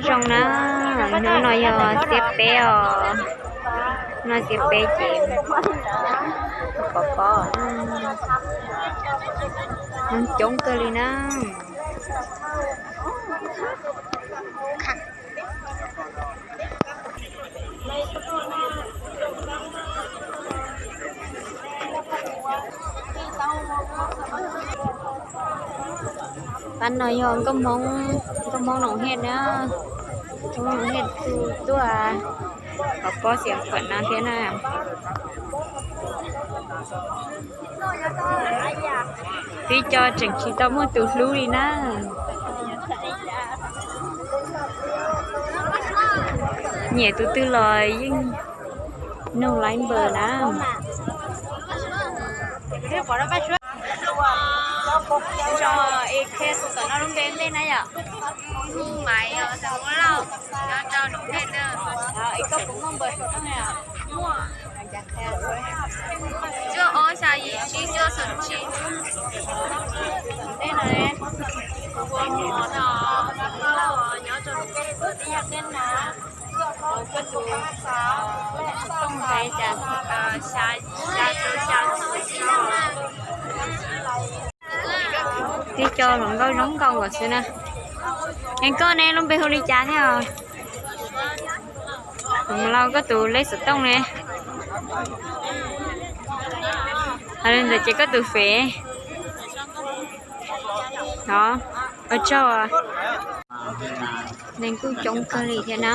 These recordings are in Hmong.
Zoo na, hnub no yog xiab peb os, hnub no xiab peb ces pov pob, coob kawg li na. Pab no yog nkauj Hmoob, nkauj Hmoob Noom Hej na, nkauj Hmoob Noom Hej tuaj pov pob xiam khuam no thiab na. Tib co tseem tsis tau muaj tus hlub li na. Nyiam tus twg los yeej nug laib npawg na. Lub npe ntej na yom. Koj puas muaj npawg saum no? Cuaj ob xya yim tsib cuaj xoom tsib. Ntej no, kuv ua mos no, nyob rau lub npe ntej na. Koj tus tooj ntawd cas xya, xya rau xya. Tib co hluas nkauj zoo nkauj nkaus xwb na. Es koj ne, lub npe hu li cas thiab os? Kuv mus lau koj tus lej xov tooj ne. Hais li ntawd ces koj tus fev. Os, ua tsaug. Neeg kuj coob kawg li thiab na.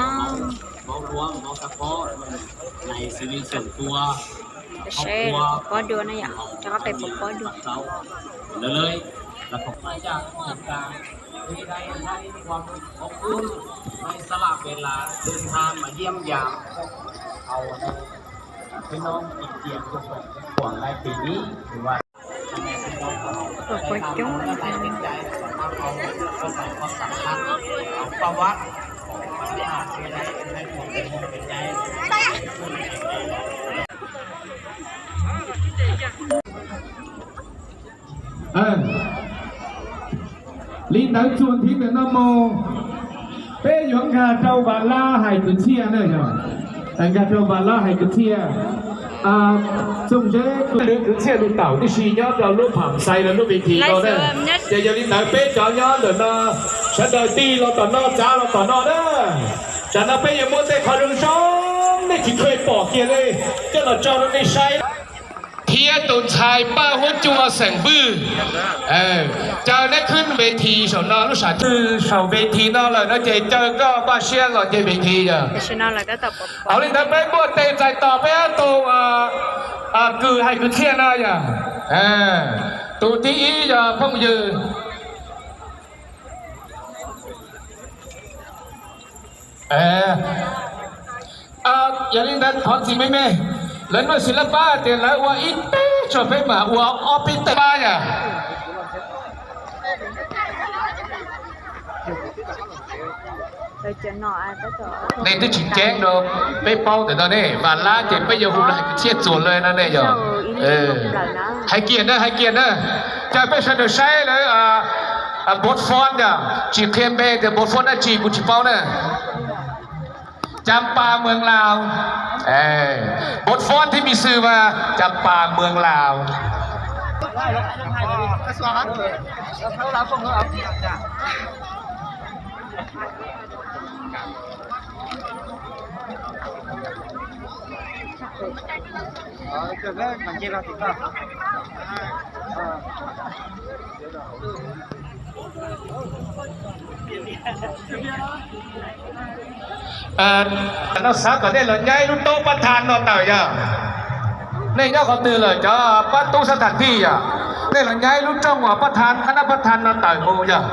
Saib pov pob dua na yom, rov qab pem pov pob dua. Pov pob coob. Li ntawd txuas nthi ntawm no mus, peb yuav nkag rau Vam Lab hais kwv txhiaj na, yog nkag rau Vam Lab hais kwv txhiaj. Txooj Zeb kwv txhiaj lus taum tib si nyob rau lub pham xais los lub ves thim no na. Ces yog li ntawd peb cov nyob ntawm no, sawv daws tig los tom no, txav los tom no na. Tsam no peb yuav muaj tej qhov zoo zoo nej tsis kheev pom kiag li coj los tso rau nej saib. Thiab tus ntxhais Paj Huab Cua xeem Vwj, caw neb khwb ves thim saum no, lub sam twg saum ves thim no lawm no ces caw koj npaj siab los nce ves thim yog. Hauv li ntawd peb muaj tes txais tos peb ob tug kws hais kwv txhiaj no yog. Tus thib ib yog phooj ywg. Yog li ntawd thov txim me me, lawv nuj xis lab pab tias lawv ua ib teg tso peb mam ua ob peb teg pab yom. Nej twb tsis ceeb rau peb paub ntawm no ne, Vam Lab ces peb yuav hu los hais kwv txhiaj txuas lawm no ne yog. Hais kiag na, hais kiag na, caw peb sawv daws saib lawv npov fob yog, tsis qhia npe tias npov fob dab tsi kuv tsis paub na. Cam Pas Mees Laus, npov fob thiab me xwm mas Cam Pas Mees Laus. No xav kom nej los nyaib lub taub pab thab no tawm yog. Nej nyob qhov twg lawm cov pab tub sab tham tij yog, nej los nyaib lub rooj uas pab thab, qab nab pab thab no tawm mus yog.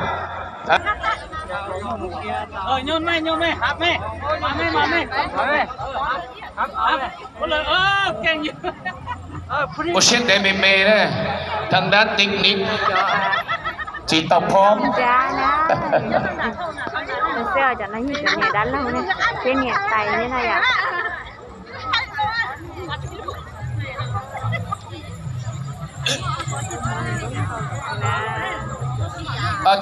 Ua siab ntev me me na, thaj nab tim ni. Tsis tau phob. Niam tais ne na yom.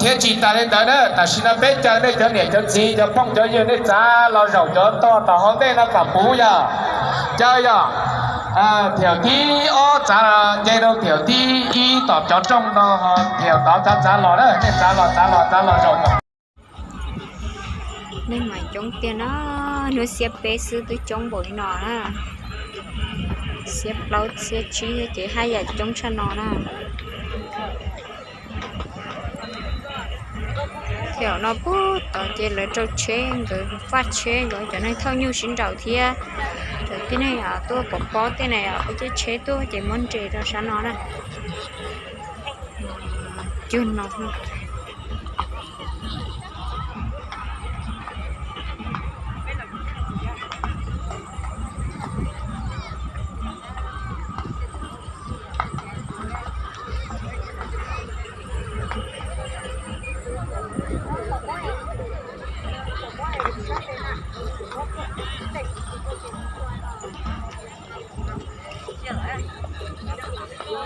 Thiab tsis tas li ntawd na, tam sim no peb caw nej cov niam cov txiv cov phooj cov ywg nej txav los zaum cov tog tom hauv ntej no kom puv yog, caw yog, thiaum thib ob txav nce rau thiaum thib ib tom cov rooj no, thiaum tod txav txav los na, nej txav los txav los txav los zaum. Nej mas coob tiag na, hnub xiab peb xwb twb coob npaum li no na, xiab plaub xiab tsib ces haj yam coob tshaj no na. Thiaum no puag tod ces lawv rau tsheb, nkawd faj tsheb, nkawd cov neeg thauj nyuj sib nraus thiab cov tib neeg tuaj pov pob tej na, peb caij tsheb tuaj ces muab nres rau sab no na. Cuag no.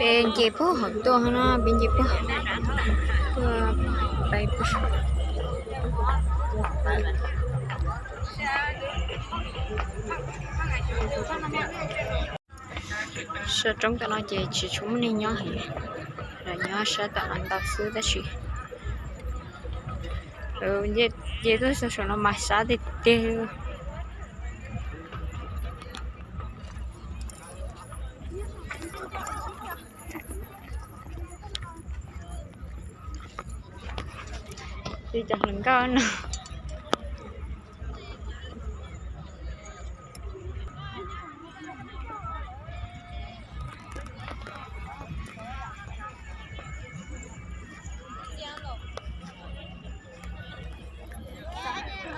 Peb nce puag hauv tuaj no, peb nce puag, puag, peb puag. Sab roob tom no ces tsis tshua muaj neeg nyob heev, lawv nyob sab tom no ntau xwb tab sis nce tuaj saum no mas sab tiag tiag. Cov hluas nkauj no.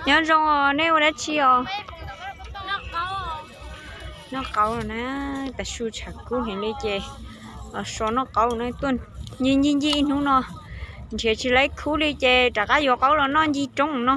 Nyob zoo os, nej ua dab tsi os? Noj qaub los na, tav su tshav kub heev li ces los so noj qaub na, tuaj ncig ncig ncig ib hnub no, nrhiav tsis tau ib khub li ces rov qab yuav qaub los noj ncig roob no.